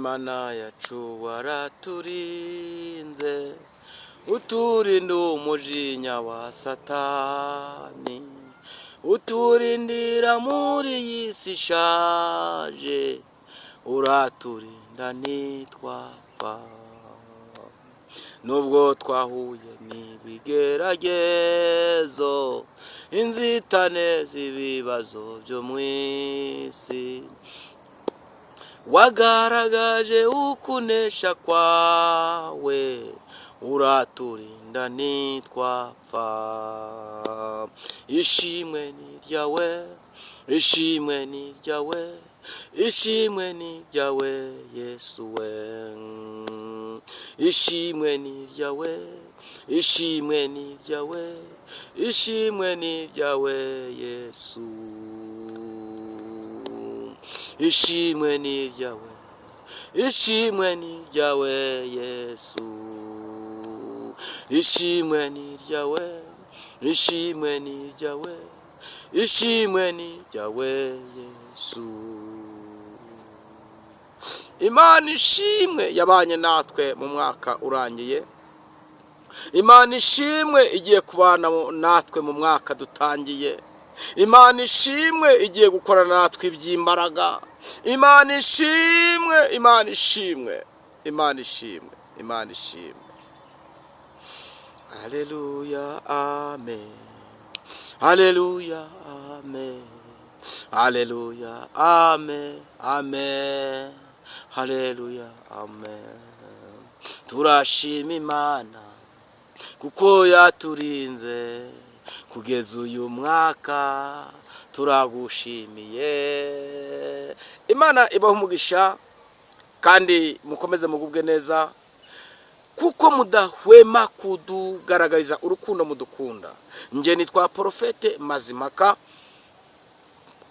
Mana yacu, waraturinze, uturinda umujinya wa Satani, uturindira muri iyi si ishaje, uraturinda ntitwapfa. Nubwo twahuye n'ibigeragezo, inzitane z'ibibazo byo mu isi, wagaragaje ukunesha kwawe, uraturinda ntitwapfa. Ishimwe ni ryawe, ishimwe ni ryawe, ishimwe ni ryawe Yesu we. Ishimwe ni ryawe, ishimwe ni ryawe, ishimwe ni ryawe Yesu. Ishimwe ni ryawe, ishimwe ni ryawe Yesu. Ishimwe ni ryawe, ishimwe ni ryawe, ishimwe ni ryawe Yesu. Imana ishimwe yabanye natwe mu mwaka urangiye. Imana ishimwe igiye kubana natwe mu mwaka dutangiye. Imana ishimwe igiye gukora natwe iby'imbaraga. Imana ishimwe, Imana ishimwe, Imana ishimwe, Imana ishimwe. Haleluya, amen. Haleluya, amen. Haleluya, amen, amen. Haleluya, amen. Turashima Imana kuko yaturinze kugeza uyu mwaka, turagushimiye. Imana ibaha umugisha kandi mukomeze mugubwe neza, kuko mudahwema kudugaragariza urukundo mudukunda. Njye nitwa Porofete Mazimaka,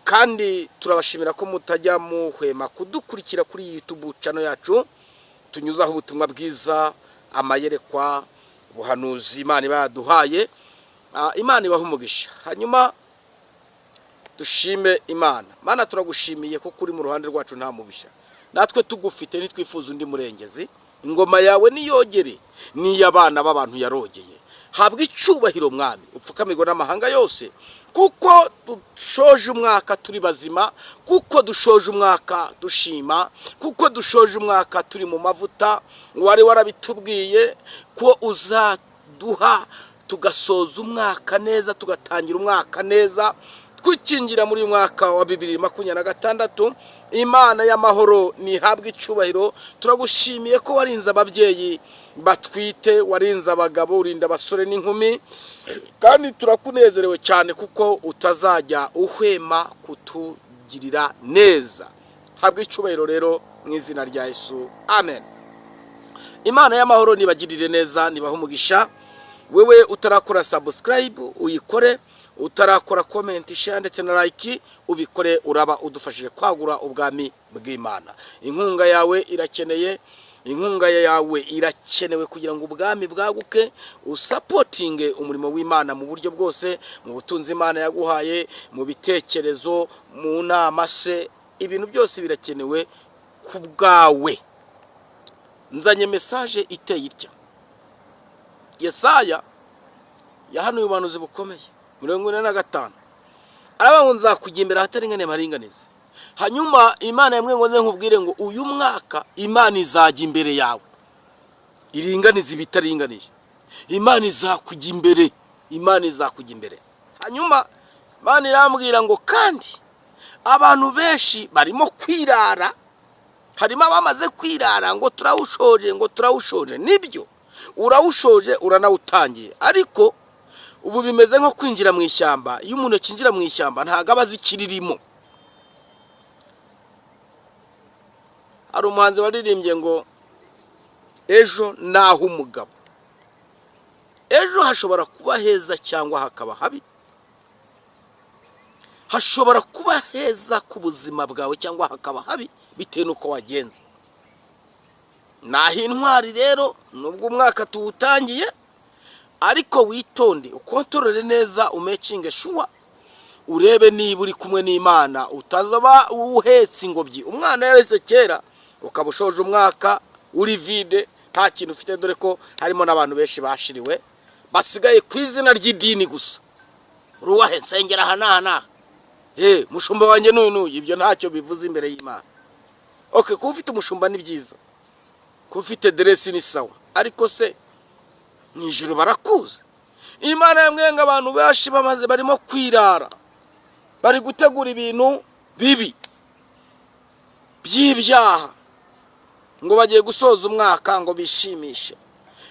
kandi turabashimira ko mutajya muhwema kudukurikira kuri YouTube channel yacu, tunyuzaho ubutumwa bwiza, amayerekwa, ubuhanuzi Imana iba yaduhaye. Imana ibaha umugisha. Hanyuma dushime Imana. Mana, turagushimiye kuko uri mu ruhande rwacu, nta mubisha. Natwe tugufite ntitwifuza undi murengezi. Ingoma yawe niyogere, n'iy'abana b'abantu yarogeye. Habwa icyubahiro, Mwami, upfukamirwa n'amahanga yose, kuko dushoje umwaka turi bazima, kuko dushoje umwaka dushima, kuko dushoje umwaka turi mu mavuta. Wari warabitubwiye ko uzaduha tugasoza umwaka neza, tugatangira umwaka neza, twikingira muri uyu mwaka wa 2026. Imana y'amahoro ntihabwe icyubahiro. Turagushimiye ko warinze ababyeyi batwite, warinze abagabo, urinda abasore n'inkumi, kandi turakunezerewe cyane kuko utazajya uhwema kutugirira neza. Habwa icyubahiro rero mu izina rya Yesu, amen. Imana y'amahoro nibagirire neza, nibahe umugisha. Wewe utarakora subscribe, uyikore. Utarakora comment, share ndetse na like, ubikore, uraba udufashije kwagura ubwami bw'Imana. Inkunga yawe irakeneye, inkunga yawe irakenewe kugira ngo ubwami bwaguke. Usupportinge umurimo w'Imana mu buryo bwose, mu butunzi Imana yaguhaye, mu bitekerezo, mu nama se, ibintu byose birakenewe ku bwawe. Nzanye message iteye itya: Yesaya yahanuye ubuhanuzi bukomeye, 45, aravuga ngo nzakujya imbere ahataringaniye mparinganize. Hanyuma Imana yamwe ngo nze nkubwire ngo uyu mwaka Imana izajya imbere yawe iringaniza ibitaringanije. Imana izakujya imbere, Imana izakujya imbere. Hanyuma Imana irambwira ngo kandi abantu benshi barimo kwirara, harimo abamaze kwirara ngo turawushoje, ngo turawushoje. Nibyo, urawushoje, uranawutangiye, ariko ubu bimeze nko kwinjira mu ishyamba. Iyo umuntu akinjira mu ishyamba ntabwo aba azi ikiririmo. Hari umuhanzi waririmbye ngo ejo naho umugabo, ejo hashobora kuba heza cyangwa hakaba habi. Hashobora kuba heza ku buzima bwawe cyangwa hakaba habi, bitewe n'uko wagenze. Naho intwari rero, nubwo umwaka tuwutangiye, ariko witonde, ukontorore neza, umakinge sure, urebe niba uri kumwe n'Imana, utazaba uhetse ingobyi. Umwana yarese kera. Ukaba ushoje umwaka uri vide, nta kintu ufite, dore ko harimo n'abantu benshi bashiriwe, basigaye ku izina ry'idini gusa. Ruwahe nsengera aha n'aha n'aha, mushumba wanjye n'uyu n'uyu, ibyo ntacyo bivuze imbere y'Imana. Okay, kuba ufite umushumba ni byiza, kuba ufite aderesi ni sawa, ariko se mu ijuru barakuzi? Imana yambwiye ngo abantu benshi bamaze barimo kwirara, bari gutegura ibintu bibi by'ibyaha, ngo bagiye gusoza umwaka ngo bishimishe.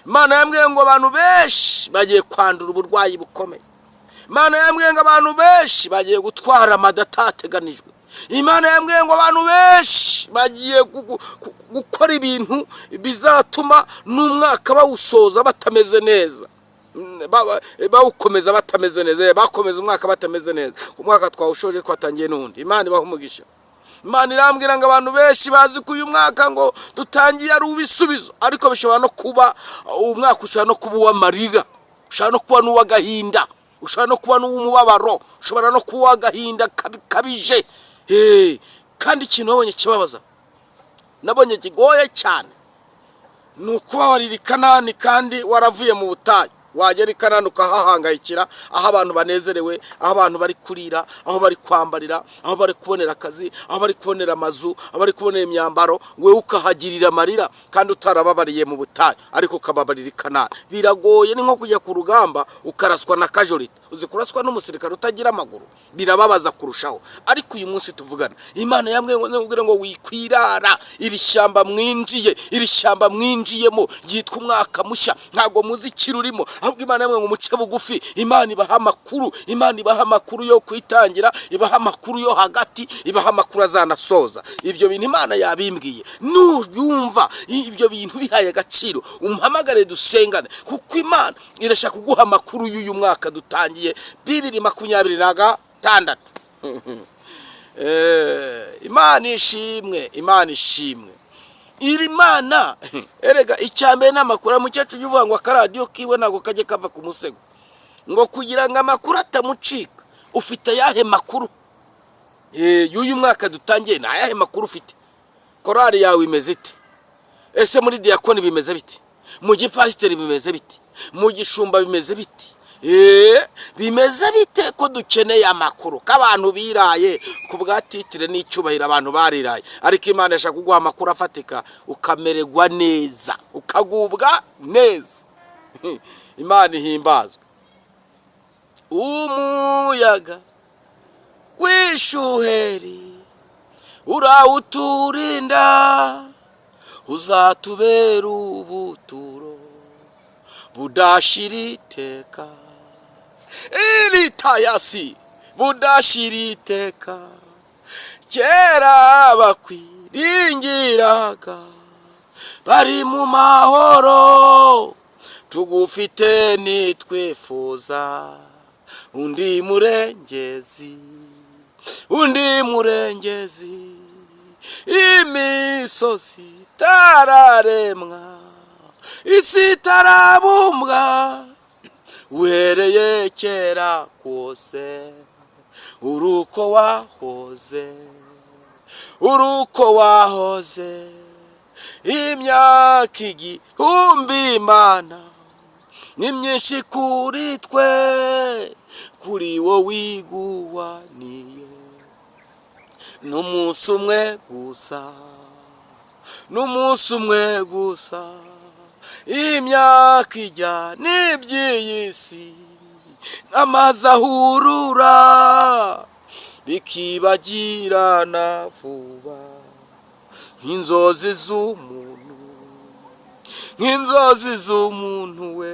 Imana yambwiye ngo abantu benshi bagiye kwandura uburwayi bukomeye. Imana yambwiye ngo abantu benshi bagiye gutwara amada atateganijwe. Imana yambwiye ngo abantu benshi bagiye gukora ibintu bizatuma n'umwaka bawusoza batameze neza, bawukomeza batameze neza, bakomeza umwaka batameze neza. Umwaka twawushoje, twatangiye n'undi. Imana ibaha umugisha. Imana irambwira ngo abantu benshi bazi ko uyu mwaka ngo dutangiye ari uw'ibisubizo, ariko bishobora no kuba umwaka ushobora no kuba uw'amarira, ushobora no kuba n'uw'agahinda, ushobora no kuba n'uw'umubabaro, ushobora no kuba uw'agahinda kabije. Kandi ikintu nabonye kibabaza, nabonye kigoye cyane, ni ukubabarira i Kanani kandi waravuye mu butayu. Wagera i Kanani ukahahangayikira, aho abantu banezerewe, aho abantu bari kurira, aho bari kwambarira, aho bari kubonera akazi, aho bari kubonera amazu, aho bari kubonera imyambaro, wowe ukahagirira amarira kandi utarababariye mu butayu, ariko ukababarira i Kanani. Biragoye, ni nko kujya ku rugamba ukaraswa na kajorita. Uzi kuraswa n'umusirikare utagira amaguru? Birababaza kurushaho. Ariko uyu munsi tuvugana, Imana yambwiye ngo nkubwire ngo wikwirara. Iri shyamba mwinjiye, iri shyamba mwinjiyemo ryitwa umwaka mushya, ntabwo muzi ikirurimo. Ahubwo Imana yambwiye ngo muce bugufi. Imana ibaha amakuru, Imana ibaha amakuru yo kwitangira, ibaha amakuru yo hagati, ibaha amakuru azanasoza ibyo bintu. Imana yabimbwiye. Nubyumva ibyo bintu bihaye agaciro, umpamagare dusengane, kuko Imana irashaka kuguha amakuru y'uyu mwaka dutangiye, 2026. Imana ishimwe, Imana ishimwe. Iri mana erega icya mbere ni amakuru. Mukecuru ujya uvuga ngo akaradiyo kiwe ntabwo kajya kava ku musego, ngo kugira ngo amakuru atamucika. Ufite ayahe makuru y'uyu mwaka dutangiye? Ni ayahe makuru ufite? Korali yawe imeze ite? Ese muri diyakoni bimeze bite? Mu gipasiteri bimeze bite? Mu gishumba bimeze bite? Bimeze bite ko dukeneye amakuru, ko abantu biraye ku bwa titre n'icyubahiro? Abantu bariraye, ariko Imana ishaka kuguha amakuru afatika, ukamererwa neza, ukagubwa neza. Imana ihimbazwe. Umuyaga w'ishuheri urawuturinda, uzatubera ubuturo budashira iteka, iritayasi budashira iteka. Kera bakwiringiraga bari mu mahoro, tugufite nitwifuza undi murengezi, undi murengezi. Imisozi itararemwa, isi itarabumbwa, uhereye kera kose uruko wahoze, uruko wahoze imyaka 1000. Imana ni myinshi kuri twe, kuri wowe iguwaniye n'umunsi umwe gusa, n'umunsi umwe gusa. Imyaka ijya n'iby'iyi si, amazi ahurura bikibagirana vuba, nk'inzozi z'umuntu, nk'inzozi z'umuntu we.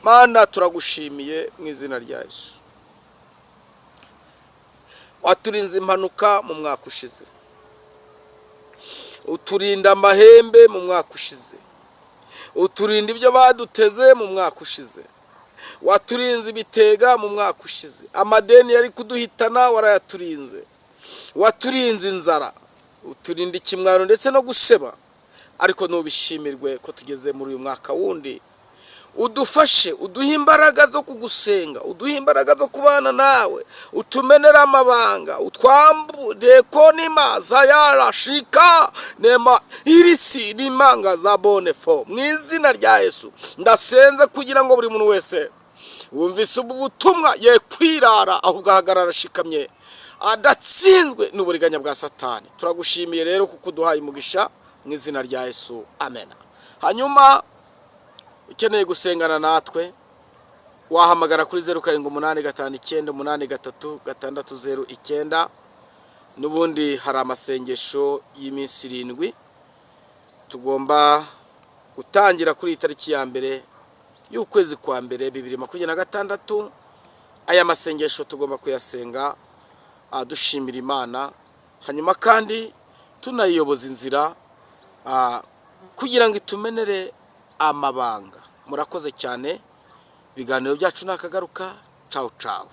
Mana, turagushimiye mu izina rya Yesu. Waturinze impanuka mu mwaka ushize, uturinda amahembe mu mwaka ushize, uturinda ibyo baduteze mu mwaka ushize, waturinze ibitega mu mwaka ushize, amadeni yari kuduhitana warayaturinze, waturinze inzara, uturinda ikimwaro ndetse no guseba. Ariko ntubishimirwe ko tugeze muri uyu mwaka wundi. Udufashe, uduhe imbaraga zo kugusenga, uduhe imbaraga zo kubana nawe, utumenere amabanga, utwambure konima zayara shika nema irisi n'imanga za bonefo. Mu izina rya Yesu ndasenze kugira ngo buri muntu wese wumvise ubu butumwa ye kwirara, ahubwo ahagarara ashikamye, adatsinzwe n'uburiganya bwa Satani. Turagushimiye rero kuko uduhaye umugisha, mu izina rya Yesu, amen. Hanyuma ukeneye gusengana natwe wahamagara kuri 0785983609. N'ubundi hari amasengesho y'iminsi 7 tugomba gutangira kuri iyi tariki ya 1 y'ukwezi kwa mbere 2026. Aya masengesho tugomba kuyasenga dushimira Imana, hanyuma kandi tunayiyoboza inzira kugira ngo itumenere amabanga. Murakoze cyane, ibiganiro byacu ni akagaruka. Cawu cawu.